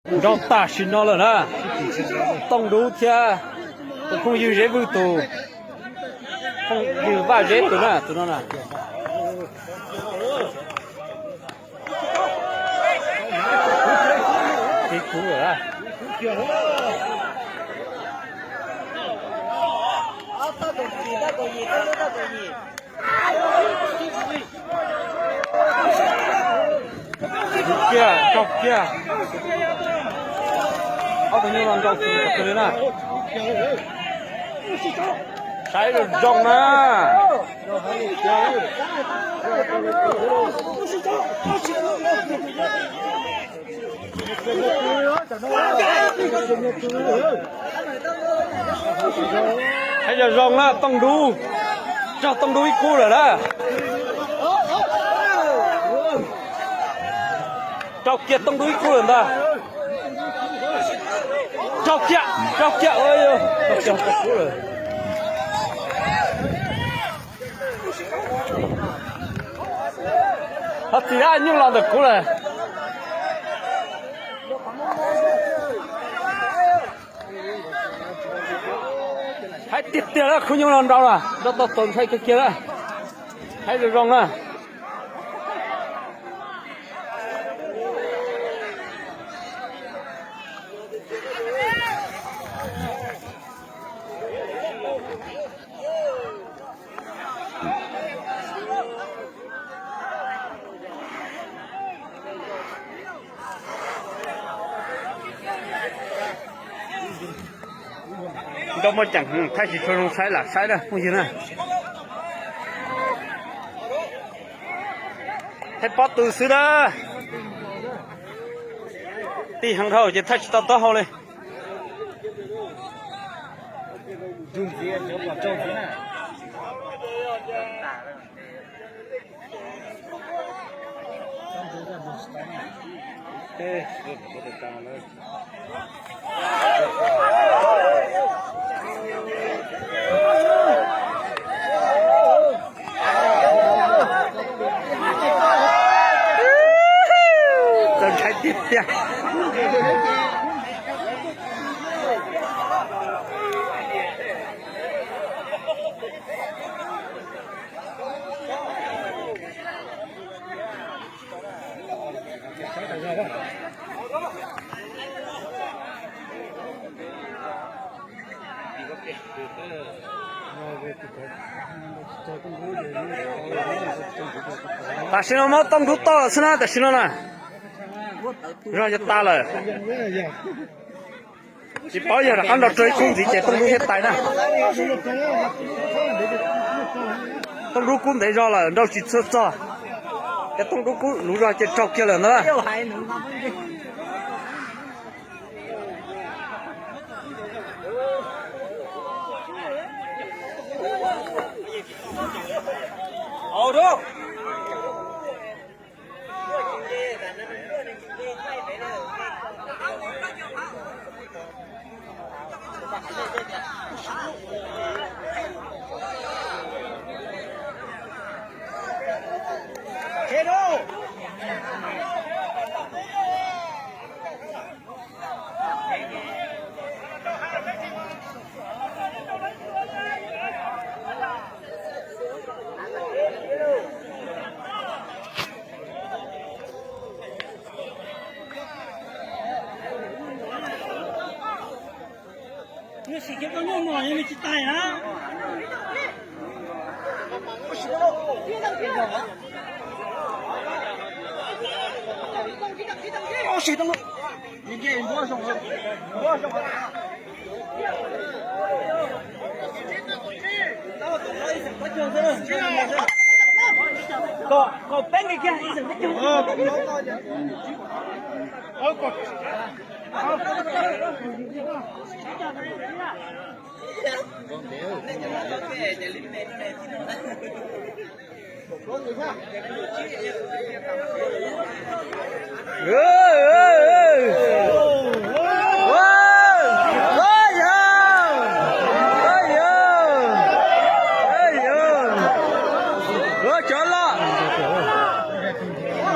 Nrau tam sim no lawm na, Tooj Dub thiab tus phooj ywg Zeb Vwj tus, phooj ywg Vaj Zeb tus na, tus no na. Ib kub lawm. Kiag, raug kiag. Ob tug nyuj los nrau kiag li na. Saib zoo zoo na. Saib zoo zoo na, Tooj Dub, raug Tooj Dub ib kub lawm na. Raug kiag Tooj Dub ib kub lawm ntag. Raug kiag, raug kiag, raug kiag Tooj Dub lawm. Ho txiv dab nyuj los ntawm kuv lawm. Haib tiag tiag lawm, khub nyuj los nrau lawm, nrau tau tau ntshai kiag kiag lawm. Haib zoo zoo na. Nrau muaj ceem, thaij tsis tshua zoo saib lam saib na phooj ywg na. Thaij pob tw xwb na. Tij heev dhau ces thaij tsis tau taub hau li. Txaus ntshai tiag tiag. Tam sim no muab Tooj Dub toj lawm xwb na, tam sim no na. Zog yuav tas lawm. Tsis paub yog rov qab nrau rau ib khub ntxiv ces Tooj Dub thiaj tais na. Tooj Dub kub ntev zog lawm, nrau tsis txhua txog. Ces Tooj Dub kub luv zog ces raug kiag lawm ntag. Cov loj,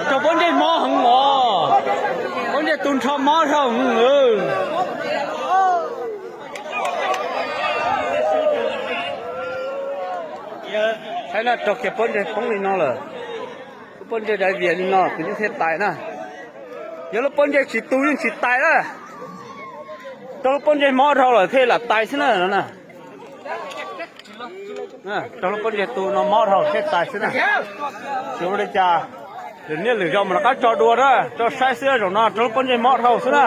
cov pob ntseg mob heev os, pob ntseg tu nrho mob. Saib na, raug kiag pob ntseg poob li no lawm. Lub pob ntseg dai vias li no kuv yeej thiaj tais na. Yog lub pob ntseg tsis tu yeej tsis tais na. Raug lub pob ntseg mob dhau lawm thiaj lam tais xwb na no na. Raug lub pob ntseg tu no mob dhau thiaj tais xwb na. Tsis ua li cas, lwm niaj lwm zaus mas rov qab tso dua na, tso saib xwb, zaum no raug lub pob ntseg mob dhau xwb na.